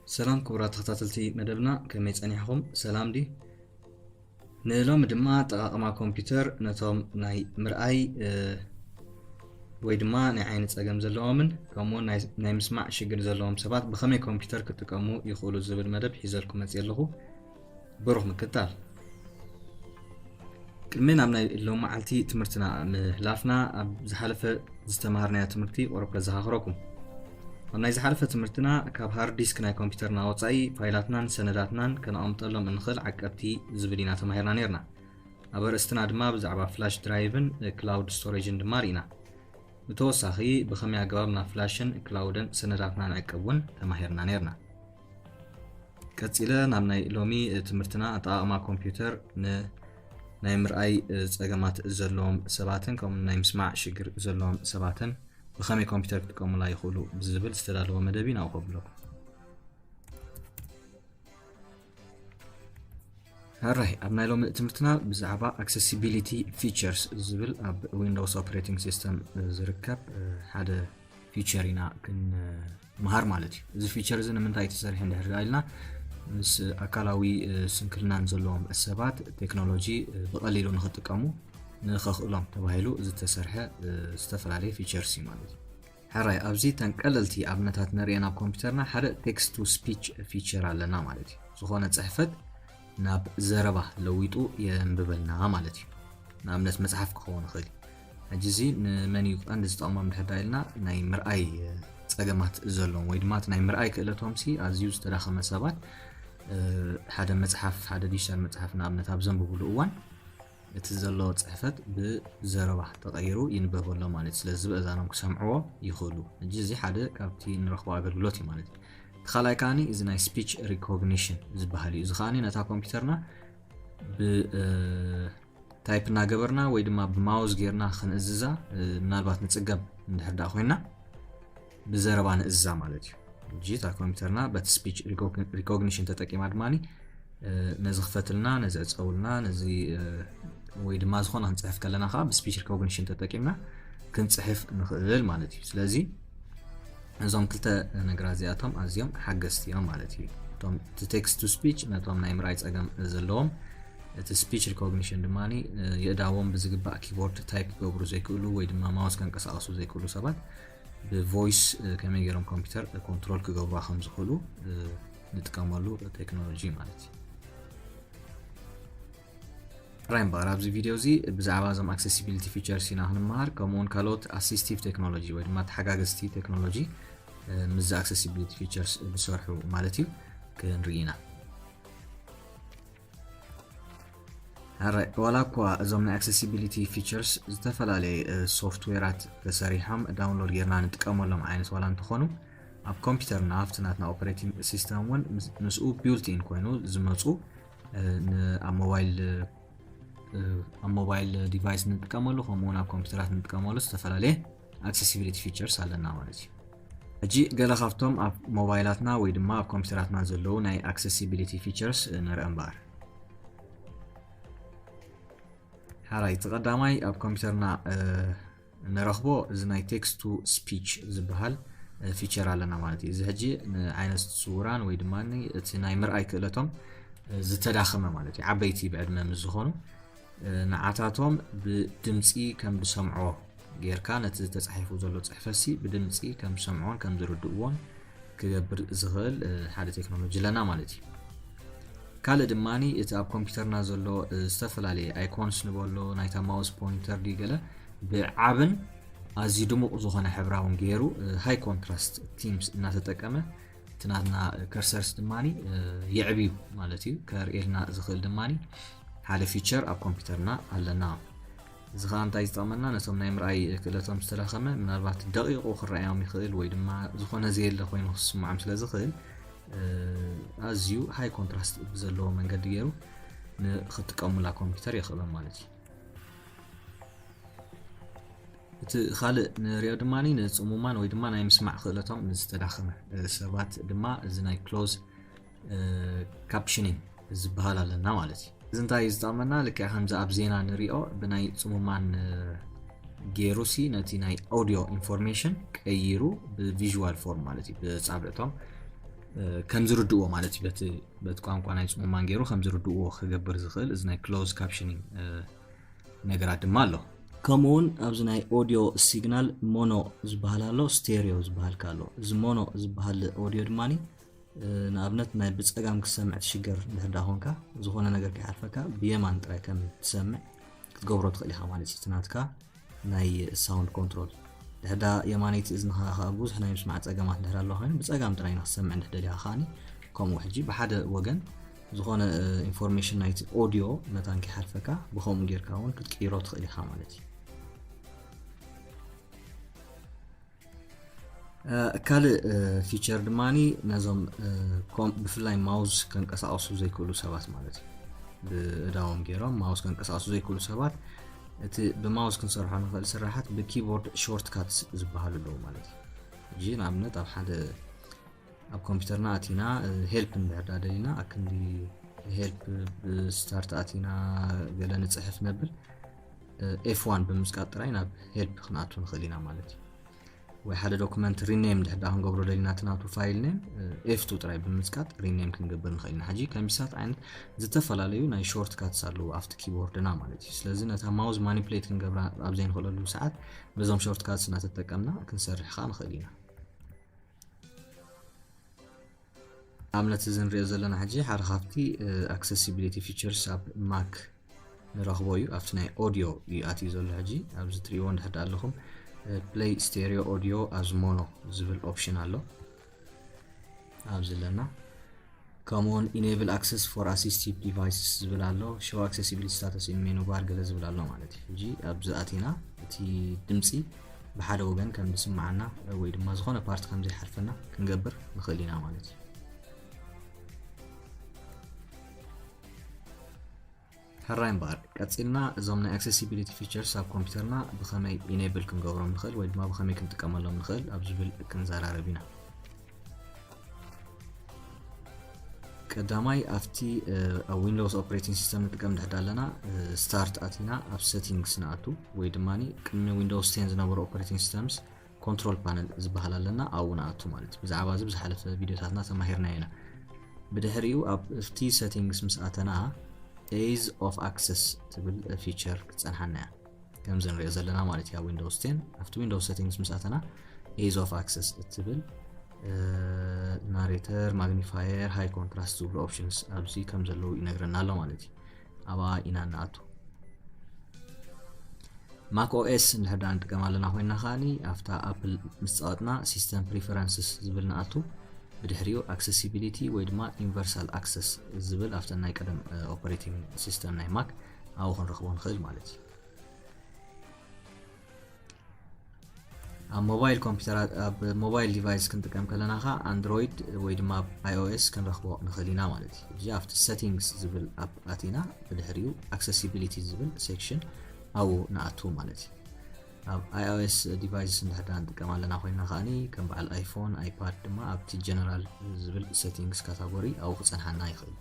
ሰላም ክቡራት ተኸታተልቲ መደብና፣ ከመይ ጸኒሕኹም? ሰላም ድዩ? ንሎሚ ድማ ኣጠቓቕማ ኮምፒውተር ነቶም ናይ ምርኣይ፣ እ፣ ወይ ድማ ናይ ዓይኒ ጸገም ዘለዎምን ከምኡውን ናይ፣ ናይ ምስማዕ ሽግር ዘለዎም ሰባት ብኸመይ ኮምፒውተር ክጥቀሙ ይኽእሉ ዝብል መደብ ሒዘልኩም መጽየ ኣለኹ። ብሩኽ ምክትታል። ቅድሚ ናብ ናይ ሎም መዓልቲ ትምህርትና ምህላፍና፣ ኣብ ዝሓለፈ ዝተማሃርናዮ ትምህርቲ ቁሩብ ከዘኻኽረኩም። ኣብ ናይ ዝሓለፈ ትምህርትና ካብ ሃርድ ዲስክ ናይ ኮምፒውተርና ወጻኢ ፋይላትናን ሰነዳትናን ከነቐምጠሎም እንኽእል ዓቀብቲ ዝብል ኢና ተማሂርና ነይርና። ኣብ ኣርእስትና ድማ ብዛዕባ ፍላሽ ድራይቭን ክላውድ ስቶሬጅን ድማ ርኢና። ብተወሳኺ ብኸመይ ኣገባብ ናብ ፍላሽን ክላውድን ሰነዳትና ንዕቅብ እውን ተማሂርና ነይርና። ቀጺለ ናብ ናይ ሎሚ ትምህርትና ኣጠቓቕማ ኮምፒውተር ን ናይ ምርኣይ ጸገማት ዘለዎም ሰባትን ከምኡ ናይ ምስማዕ ሽግር ዘለዎም ሰባትን ብኸመይ ኮምፒውተር ክጥቀሙላ ይኽእሉ ብዝብል ዝተዳለወ መደብ ኢና ከብለኩም። ሕራይ፣ ኣብ ናይ ሎሚ ትምህርትና ብዛዕባ ኣክሰሲቢሊቲ ፊቸርስ ዝብል ኣብ ዊንዶውስ ኦፕሬቲንግ ሲስተም ዝርከብ ሓደ ፊቸር ኢና ክንመሃር ማለት እዩ። እዚ ፊቸር እዚ ንምንታይ ተሰሪሑ እንድሕር ደኣ ኢልና፣ ምስ ኣካላዊ ስንክልናን ዘለዎም ሰባት ቴክኖሎጂ ብቐሊሉ ንኽጥቀሙ ንኸኽእሎም ተባሂሉ ዝተሰርሐ ዝተፈላለየ ፊቸርስ እዩ ማለት እዩ። ሕራይ፣ ኣብዚ ተን ቀለልቲ ኣብነታት ንርእየን ኣብ ኮምፒውተርና ሓደ ቴክስት ቱ ስፒች ፊቸር ኣለና ማለት እዩ። ዝኾነ ጽሕፈት ናብ ዘረባ ለዊጡ የንብበልና ማለት እዩ። ንኣብነት መጽሓፍ ክኸውን ይኽእል እዩ። ሕጂ እዚ ንመን እዩ ቀንዲ ዝጠቕሞም እንድሕር ደኣ ኢልና፣ ናይ ምርኣይ ጸገማት ዘለዎም ወይ ድማ እቲ ናይ ምርኣይ ክእለቶም ሲ ኣዝዩ ዝተዳኸመ ሰባት፣ እ፣ ሓደ መጽሓፍ፣ ሓደ ዲጂታል መጽሓፍ ንኣብነት ኣብ ዘንብብሉ እዋን እቲ ዘሎ ጽሕፈት ብዘረባ ተቐይሩ ይንበበሎም ማለት እዩ። ስለዚ ብእዛኖም ክሰምዕዎ ይኽእሉ። ሕጂ እዚ ሓደ ካብቲ ንረኽቦ ኣገልግሎት እዩ ማለት እዩ። እቲ ካልኣይ ከኣኒ እዚ ናይ ስፒች ሪኮግኒሽን ዝበሃል እዩ። እዚ ከኣኒ ነታ ኮምፒውተርና ብ-፣ እ፣ ታይፕ እናገበርና ወይ ድማ ብማውዝ ጌርና ክንእዝዛ፣ እ፣ ምናልባት ንጽገም እንድሕር ደኣ ኮይና ብዘረባ ንእዝዛ ማለት እዩ። ሕጂ እታ ኮምፒውተርና በቲ ስፒች ሪኮግ-፣ ሪኮግኒሽን ተጠቂማ ድማኒ፣ እ፣ ነዚ ክፈትልና፣ ነዚ ዕጸውልና፣ ነዚ፣ እ፣ ወይ ድማ ዝኾነ ክንጽሕፍ ከለና ከዓ ብስፒች ሪኮግኒሽን ተጠቂምና ክንጽሕፍ ንኽእል ማለት እዩ። ስለዚ እዞም ክልተ ነገራት እዚኣቶም ኣዝዮም ሓገዝቲ እዮም ማለት እዩ። እቶም እቲ ቴክስት ቱ ስፒች ነቶም ናይ ምርኣይ ጸገም ዘለዎም፣ እቲ ስፒች ሪኮግኒሽን ድማ፣ እ፣ የእዳዎም ብዝግባእ ኪቦርድ ታይፕ ክገብሩ ዘይክእሉ ወይ ድማ ማውስ ከንቀሳቐሱ ዘይክእሉ ሰባት ብቮይስ፣ እ፣ ከመይ ገይሮም ኮምፒውተር ኮንትሮል ክገብሩዋ ከም ዝኽእሉ፣ እ፣ ንጥቀመሉ ቴክኖሎጂ ማለት እዩ። ሕራይ እምበኣር፣ ኣብዚ ቪድዮ እዚ ብዛዕባ እዞም ኣክሰሲቢሊቲ ፊቸርስ ኢና ክንመሃር፣ ከምኡ እውን ካልኦት ኣሲስቲቭ ቴክኖሎጂ ወይ ድማ ተሓጋገዝቲ ቴክኖሎጂ፣ እ፣ ምስዚ ኣክሰሲቢሊቲ ፊቸርስ ዝሰርሑ ማለት እዩ ክንርኢ ኢና። ሕራይ፣ ዋላ እኳ እዞም ናይ ኣክሰሲቢሊቲ ፊቸርስ ዝተፈላለየ፣ እ፣ ሶፍትዌራት ተሰሪሖም ዳውንሎድ ጌርና ንጥቀመሎም ዓይነት ዋላ እንተኾኑ፣ ኣብ ኮምፒውተርና ኣብቲ ናትና ኦፐሬቲንግ ሲስተም እውን ምስ-፣ ምስኡ ቢውልት ኢን ኮይኑ ዝመፁ፣ እ፣ ን-፣ ኣብ ሞባይል፣ እ፣ ኣብ ሞባይል ዲቫይስ ንጥቀመሉ ከምኡ እውን ኣብ ኮምፒውተራት ንጥቀመሉ ዝተፈላለየ ኣክሰሲቢሊቲ ፊቸርስ ኣለና ማለት እዩ። ሕጂ ገለ ካብቶም ኣብ ሞባይላትና ወይ ድማ ኣብ ኮምፒውተራትና ዘለዉ ናይ ኣክሰሲቢሊቲ ፊቸርስ ንርኢ እምበኣር። ሓራይ፣ እቲ ቀዳማይ ኣብ ኮምፒውተርና፣ እ፣ ንረኽቦ እዚ ናይ ቴክስት ቱ ስፒች ዝበሃል፣ እ፣ ፊቸር ኣለና ማለት እዩ። እዚ ሕጂ ንዓይነ ስውራን ወይ ድማ እቲ ናይ ምርኣይ ክእለቶም፣ እ፣ ዝተዳኸመ ማለት እዩ፣ ዓበይቲ ብዕድመ ምስ ዝኾኑ፣ እ፣ ንዓታቶም ብድምፂ ከም ዝሰምዖ ጌርካ ነቲ ተፃሒፉ ዘሎ ፅሕፈትሲ ብድምፂ ከም ዝሰምዖን ከም ዝርድእዎን ክገብር ዝኽእል፣ እ፣ ሓደ ቴክኖሎጂ ኣለና ማለት እዩ። ካልእ ድማኒ እቲ ኣብ ኮምፒውተርና ዘሎ፣ እ፣ ዝተፈላለየ ኣይኮንስ ንበሎ፣ ናይታ ማውስ ፖይንተር ድዩ ገለ ብዓብን ኣዝዩ ድሙቕ ዝኾነ ሕብራውን ገይሩ፣ እ፣ ሃይ ኮንትራስት ቲምስ እናተጠቀመ እቲ ናትና ከርሰርስ ድማኒ፣ እ፣ የዕብዩ ማለት እዩ። ከርእየልና ዝኽእል ድማኒ ሓደ ፊቸር ኣብ ኮምፒውተርና ኣለና። እዚ ኸኣ እንታይ ዝጠቕመና? ነቶም ናይ ምርኣይ ክእለቶም ዝተዳኸመ ምናልባት ደቂቑ ክረኣዮም ይኽእል ወይ ድማ ዝኾነ ዘየለ ኮይኑ ክስምዖም ስለ ዝኽእል፣ እ፣ ኣዝዩ ሃይ ኮንትራስት ብዘለዎ መንገዲ ገይሩ ንኽጥቀሙላ ኮምፒውተር የኽእሎም ማለት እዩ። እቲ ካልእ ንሪኦ ድማ ንጽሙማን ወይ ድማ ናይ ምስማዕ ክእለቶም ንዝተዳኸመ ሰባት ድማ እዚ ናይ ክሎዝ፣ እ፣ ካፕሽኒንግ ዝበሃል ኣለና ማለት እዩ። እዚ እንታይ እዩ ዝጠቕመና? ልክዕ ከምዚ ኣብ ዜና ንሪኦ ብናይ ጽሙማን፣ እ፣ ገይሩሲ ነቲ ናይ ኦዲዮ ኢንፎርሜሽን ቀይሩ ብቪዥዋል ፎርም ማለት እዩ፣ ብጻብዕቶም ከም ዝርድእዎ ማለት እዩ። በቲ ቋንቋ ናይ ጽሙማን ገይሩ ከም ዝርድእዎ ክገብር ዝኽእል እዚ ናይ closed captioning ነገራት ድማ ኣሎ። ከምኡ እውን ኣብዚ ናይ audio signal mono ዝበሃል ኣሎ፣ stereo ዝበሃል ከኣ ኣሎ። እዚ mono ዝበሃል audio ድማ ንኣብነት ናይ ብጸጋም ክሰምዕ ትሽገር እንድሕር ደኣ ኮንካ፣ ዝኾነ ነገር ከይሓልፈካ ብየማን ጥራይ ከም ትሰምዕ ክትገብሮ ትኽእል ኢኻ ማለት እዩ። እቲ ናትካ ናይ sound control። ድሕር ደኣ የማነይቲ እዝንኻ ከኣ ብዙሕ ናይ ምስማዕ ጸገማት እንድሕር ኣለዋ ኮይኑ፣ ብጸጋም ጥራይ ንክትሰምዕ እንድሕር ደሊኻ ከኣኒ ከምኡ። ሕጂ ብሓደ ወገን ዝኾነ information ናይቲ audio መታን ከይሓልፈካ ብኸምኡ ጌርካ እውን ክትቅይሮ ትኽእል ኢኻ ማለት እዩ። ካልእ feature ድማ ነዞም ብፍላይ mouse ከንቀሳቐሱ ዘይክእሉ ሰባት ማለት እዩ፣ ብእዳዎም ገይሮም mouse ከንቀሳቐሱ ዘይክእሉ ሰባት እቲ ብ mouse ክንሰርሖ ንኽእል ስራሓት ብ keyboard shortcuts ዝበሃሉ ኣለዉ ማለት እዩ። ሕጂ ንኣብነት ኣብ ሓደ ኣብ ኮምፒውተርና ኣቲና help እንድሕር ደኣ ደሊና ኣክንዲ help ብ start ኣቲና ገለ ንጽሕፍ ነብል F one ብምስቃጥ ጥራይ ናብ help ክንኣቱ ንኽእል ኢና ማለት እዩ። ወይ ሓደ document rename ድሕር ደኣ ክንገብሮ ደሊና እቲ ናቱ file name F two ጥራይ ብምስቃጥ rename ክንገብር ንኽእል ኢና። ሕጂ ከሚሳት ዓይነት ዝተፈላለዩ ናይ shortcuts ኣለዉ ኣብቲ keyboardና ማለት እዩ። ስለዚ ነታ mouse manipulate ክንገብራ ኣብ ዘይንኽእለሉ ሰዓት በዞም shortcuts እናተጠቀምና ክንሰርሕ ከኣ ንኽእል ኢና። ኣብነት እዚ ንሪኦ ዘለና ሕጂ ሓደ ካብቲ accessibility features ኣብ Mac ንረኽቦ እዩ። ኣብቲ ናይ audio እዩ ኣትዩ ዘሎ። ሕጂ ኣብዚ ትሪእዎ እንድሕር ደኣ ኣለኹም play stereo audio as mono ዝብል option ኣሎ ኣብዚ ኣለና። ከምኡውን enable access for assistive devices ዝብል ኣሎ። Show accessibility status in menu bar ገለ ዝብል ኣሎ ማለት እዩ። ሕጂ ኣብዚ ኣቲና እቲ ድምፂ ብሓደ ወገን ከም ዝስምዓና ወይ ድማ ዝኾነ part ከም ዘይሓልፈና ክንገብር ንኽእል ኢና ማለት እዩ። ሕራይ እምበኣር ቀጺልና እዞም ናይ accessibility features ኣብ ኮምፒውተርና ብኸመይ enable ክንገብሮም ንኽእል ወይ ድማ ብኸመይ ክንጥቀመሎም ንኽእል ኣብ ዝብል ክንዘራረብ ኢና። ቀዳማይ ኣብቲ ኣብ Windows operating system ንጥቀም ድሕር ኣለና start ኣቲና ኣብ settings ንኣቱ ወይ ድማ ቅድሚ Windows ten ዝነበሩ operating systems control panel ዝበሃል ኣለና ኣብኡ ንኣቱ ማለት እዩ። ብዛዕባ እዚ ብዝሓለፈ ቪዲዮታትና ተማሂርና ኢና። ብድሕሪኡ ኣብቲ settings ምስ ኣተና ease of access ትብል feature ክትጸንሓና እያ። ከምዚ ንሪኦ ዘለና ማለት እዩ ኣብ Windows ten ኣብቲ Windows settings ምስ ኣተና ease of access እትብል narrator፣ magnifier፣ high contrast ዝብሉ options ኣብዚ ከም ዘለዉ ይነግረና ኣሎ ማለት እዩ። ኣብኣ ኢና ንኣቱ። Mac OS እንድሕር ደኣ ንጥቀም ኣለና ኮይንና ከኣኒ ኣብታ Apple ምስ ጸቐጥና system preferences ዝብል ንኣቱ። ብድሕሪኡ accessibility ወይ ድማ universal access ዝብል ኣብተን ናይ ቀደም operating system ናይ Mac ኣብኡ ክንረኽቦ ንኽእል ማለት እዩ። ኣብ mobile ኮምፒውተራት ኣብ mobile device ክንጥቀም ከለና ኸኣ Android ወይ ድማ ኣብ iOS ክንረኽቦ ንኽእል ኢና ማለት እዩ። እዚ ኣብቲ settings ዝብል ኣፕ ኣቲና ብድሕሪኡ accessibility ዝብል section ኣብኡ ንኣቱ ማለት እዩ። ኣብ iOS device እንድሕር ደኣ ንጥቀም ኣለና ኮይንና ከኣኒ ከም በዓል iPhone፣ iPad ድማ ኣብቲ general ዝብል settings category ኣብኡ ክጸንሓና ይኽእል።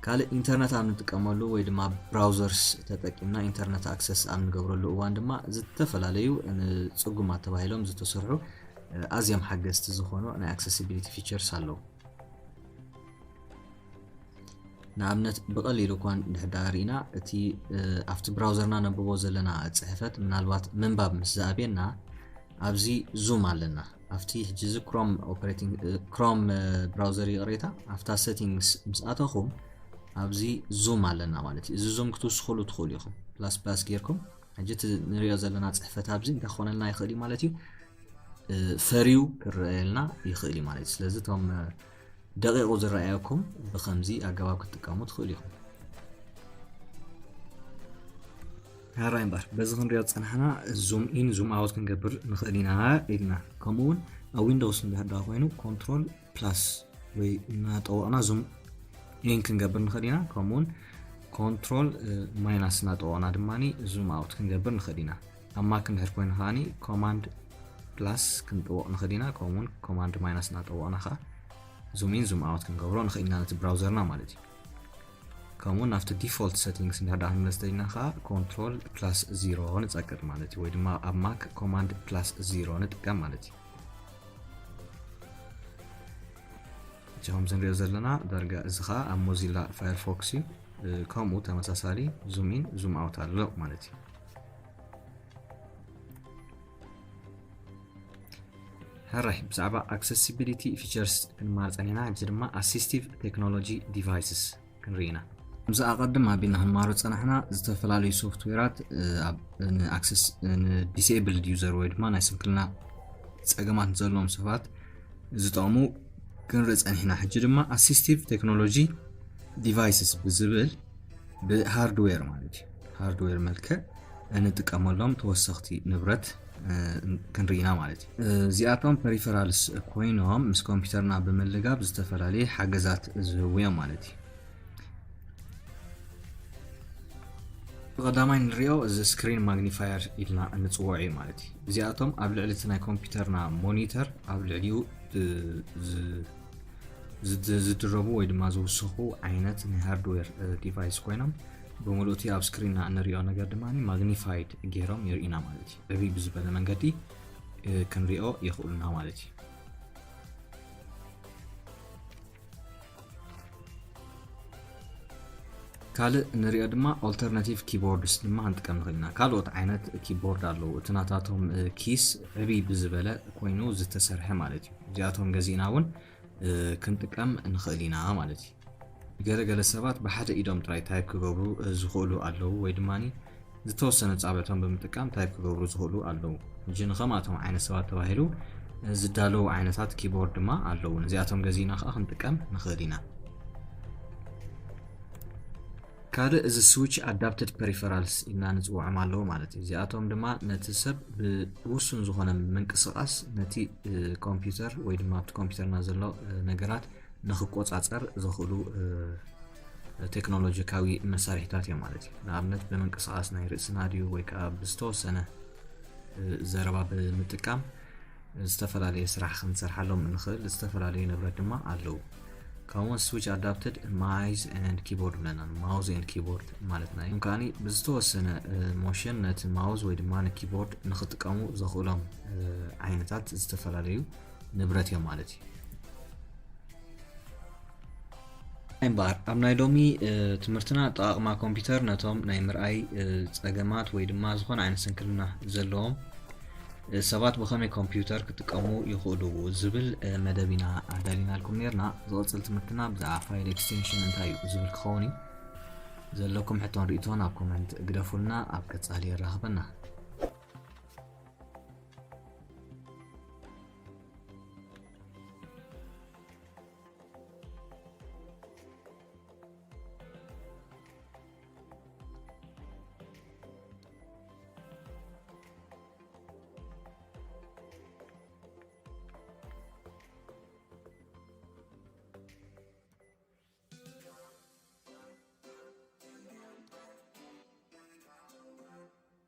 ካልእ ኢንተርነት ኣብ ንጥቀመሉ ወይ ድማ browsers ተጠቂምና ኢንተርነት access ኣብ ንገብረሉ እዋን ድማ ዝተፈላለዩ ንጽጉማት ተባሂሎም ዝተሰርሑ ኣዝዮም ሓገዝቲ ዝኾኑ ናይ accessibility features ኣለዉ። ንኣብነት ብቐሊሉ እኳ እንድሕር ደኣ ርኢና እቲ ኣብቲ browserና ነንብቦ ዘለና ጽሕፈት ምናልባት ምንባብ ምስ ዝኣብየና ኣብዚ zoom ኣለና። ኣብቲ ሕጂ እዚ Chrome operating Chrome browser ይቕሬታ ኣብታ settings ምስ ኣተኹም ኣብዚ zoom ኣለና ማለት እዩ። እዚ zoom ክትውስኹሉ ትኽእሉ ኢኹም። plus plus ጌርኩም ሕጂ እቲ ንሪኦ ዘለና ጽሕፈት ኣብዚ እንታይ ክኾነልና ይኽእል እዩ ማለት እዩ። ፈርዩ ክረኣየልና ይኽእል እዩ ማለት እዩ። ስለዚ እቶም ደቂቑ ዝረኣየኩም ብኸምዚ ኣገባብ ክትጥቀሙ ትኽእሉ ኢኹም። ሕራይ እምበር በዚ ክንሪኦ ዝጸናሕና zoom in zoom out ክንገብር ንኽእል ኢና ኢልና። ከምኡ እውን ኣብ Windows እንድሕር ደኣ ኮይኑ control plus ወይ እናጠወቕና zoom in ክንገብር ንኽእል ኢና። ከምኡ እውን control minus እናጠወቕና ድማ zoom out ክንገብር ንኽእል ኢና። ኣብ Mac እንድሕር ኮይኑ ከኣ command plus ክንጥውቕ ንኽእል ኢና። ከምኡ እውን command minus እናጠወቕና ከኣ zoom in zoom out ክንገብሮ ንኽእል ኢና ነቲ browserና ማለት እዩ። ከምኡ ናብቲ default settings እንድሕር ደኣ ክንመለስ ተደሊና ከዓ control plus zero ንፀቅጥ ማለት እዩ፣ ወይ ድማ ኣብ Mac command plus zero ንጥቀም ማለት እዩ። እዚ ከምዚ ንሪኦ ዘለና ዳርጋ እዚ ከዓ ኣብ Mozilla Firefox እዩ። ከምኡ ተመሳሳሊ zoom in zoom out ኣሎ ማለት እዩ። ሕራይ ብዛዕባ accessibility features ክንማር ፀኒሕና፣ ሕጂ ድማ assistive technology devices ክንርኢ ኢና። ከምዚ ኣቐድም ኣቢልና ክንማሮ ዝፀናሕና ዝተፈላለዩ ሶፍትዌራት ኣብ ን access ን disabled user ወይ ድማ ናይ ስንክልና ፀገማት ዘለዎም ሰባት ዝጠቕሙ ክንርኢ ፀኒሕና። ሕጂ ድማ assistive technology devices ብዝብል ብሃርድዌር ማለት እዩ፣ ሃርድዌር መልክዕ እንጥቀመሎም ተወሰኽቲ ንብረት ክንርኢና ማለት እዩ። እዚኣቶም peripherals ኮይኖም ምስ ኮምፒውተርና ብምልጋብ ዝተፈላለየ ሓገዛት ዝህቡ እዮም ማለት እዩ። ብቐዳማይ ንሪኦ እዚ screen magnifier ኢልና እንፅውዖ እዩ ማለት እዩ። እዚኣቶም ኣብ ልዕሊ እቲ ናይ ኮምፒውተርና ሞኒተር ኣብ ልዕሊኡ ብ- ዝ- ዝድ- ዝድረቡ ወይ ድማ ዝውስኹ ዓይነት ናይ ሃርድዌር ዲቫይስ ኮይኖም ብምሉእ እቲ ኣብ ስክሪንና እንሪኦ ነገር ድማ magnified ገይሮም የርእዩና ማለት እዩ። ዕብይ ብዝበለ መንገዲ ክንሪኦ የኽእሉና ማለት እዩ። ካልእ ንሪኦ ድማ alternative keyboards ድማ ክንጥቀም ንኽእል ኢና። ካልኦት ዓይነት ኪቦርድ ኣለዉ፣ እቲ ናታቶም keys ዕብይ ብዝበለ ኮይኑ ዝተሰርሐ ማለት እዩ። እዚኣቶም ገዚእና እውን ክንጥቀም ንኽእል ኢና ማለት እዩ። ገለገለ ሰባት ብሓደ ኢዶም ጥራይ ታይፕ ክገብሩ ዝኽእሉ ኣለዉ፣ ወይ ድማ ዝተወሰነ ጻብዕቶም ብምጥቃም ታይፕ ክገብሩ ዝኽእሉ ኣለዉ። ሕጂ ንኸማቶም ዓይነት ሰባት ተባሂሉ ዝዳለዉ ዓይነታት ኪቦርድ ድማ ኣለዉ። ነዚኣቶም ገዚእና ከዓ ክንጥቀም ንኽእል ኢና። ካልእ እዚ switch adapted peripherals ኢልና ንፅውዖም ኣለዉ ማለት እዩ። እዚኣቶም ድማ ነቲ ሰብ ብውሱን ዝኾነ ምንቅስቓስ ነቲ ኮምፒውተር ወይ ድማ ኣብቲ ኮምፒውተርና ዘሎ ነገራት ንክቆፃፀር ዘኽእሉ ቴክኖሎጂካዊ መሳርሒታት እዮም ማለት እዩ። ንኣብነት ብምንቅስቓስ ናይ ርእስና ድዩ ወይ ከዓ ብዝተወሰነ ዘረባ ብምጥቃም ዝተፈላለየ ስራሕ ክንሰርሓሎም እንኽእል ዝተፈላለዩ ንብረት ድማ ኣለዉ። ከምኡውን switch adapted mice and keyboard ብለና mouse and keyboard ማለትና እዩ። ከዓኒ ብዝተወሰነ ሞሽን ነቲ ማውዝ ወይ ድማ ንኪቦርድ ንክጥቀሙ ዘኽእሎም ዓይነታት ዝተፈላለዩ ንብረት እዮም ማለት እዩ። እምበኣር ኣብ ናይ ሎሚ ትምህርትና ኣጠቓቕማ ኮምፒውተር ነቶም ናይ ምርኣይ ፀገማት ወይ ድማ ዝኾነ ዓይነት ስንክልና ዘለዎም ሰባት ብኸመይ ኮምፒውተር ክጥቀሙ ይኽእሉ ዝብል መደብ ኢና ኣዳሊናልኩም ነርና። ዝቕፅል ትምህርትና ብዛዕባ ፋይል ኤክስቴንሽን እንታይ እዩ ዝብል ክኸውን እዩ። ዘለኩም ሕቶን ርእይቶን ኣብ ኮመንት ግደፉልና። ኣብ ቀፃሊ የራኽበና።